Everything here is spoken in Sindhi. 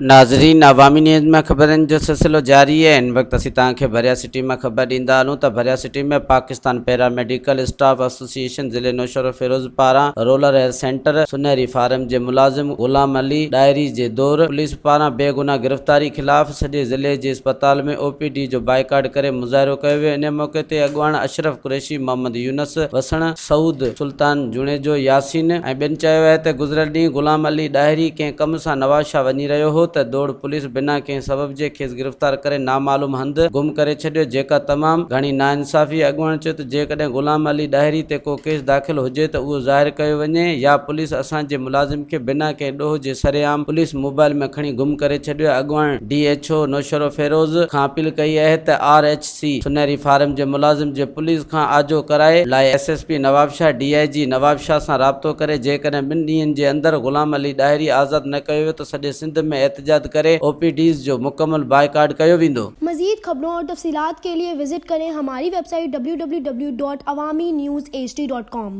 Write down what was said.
ناظرين عوامي نيوز ۾ خبرن جو سلسلو جاري آهي هن وقت اسين توهان کي ڀريا سٽي مان خبر ڏيندا هلون ته Bhiria city ۾ Pakistan para medical staff association ضلعي نوشهروفيروز پاران رولر هيلٿ سينٽر سنهري فارم جي ملازم غلام علي ڏاهري جي دور پوليس پاران بيگناهه گرفتاري خلاف سڄي ضلعي جي اسپتال ۾ او پي ڊي جو بائيڪاٽ ڪري مظاهرو ڪيو ويو انهي موقعي تي اڳواڻ اشرف قريشي محمد يونس وسڻ سعود سلطان جوڻيجو، ياسين ۽ ٻين چيو آهي ته گذريل ڏينهن غلام علي ڏاهري ڪنهن ڪم سان نوابشاهه وڃي رهيو هو ته دوڙ پوليس بنا ڪنهن سبب جي کيس گرفتار ڪري نامعلوم هنڌ گم ڪري ڇڏيو جيڪا تمام گهڻي ناانصافي اڳواڻ چيو ته جيڪڏهن غلام علي ڏاهري تي ڪو ڪيس داخل هجي ته اهو ظاهر ڪيو وڃي يا پوليس اسان جي ملازم کي بنا ڪنهن ڏوهه جي سرعام پوليس موبائل ۾ کڻي گم ڪري ڇڏيو آهي اڳواڻ ڊي ايڇ او نوشهروفيروز کان اپيل ڪئي آهي ته آر ايڇ سي سنهري فارم جي ملازم جي پوليس کان آجو ڪرائي لاء S S P Nawabshah D I G Nawabshah سان رابطو ڪري جيڪڏهن ٻن ڏينهن جي اندر غلام علي ڏاهري آزاد نه ڪيو ويو ته سڄي سنڌ ۾ احتجاج ڪري او پي ڊيز جو مڪمل بائيڪاٽ ڪيو ويندو. مزيد خبرون اور تفصيلات کے لئے وزٽ ڪرين ھماري web site www.awamiNewsHD.com.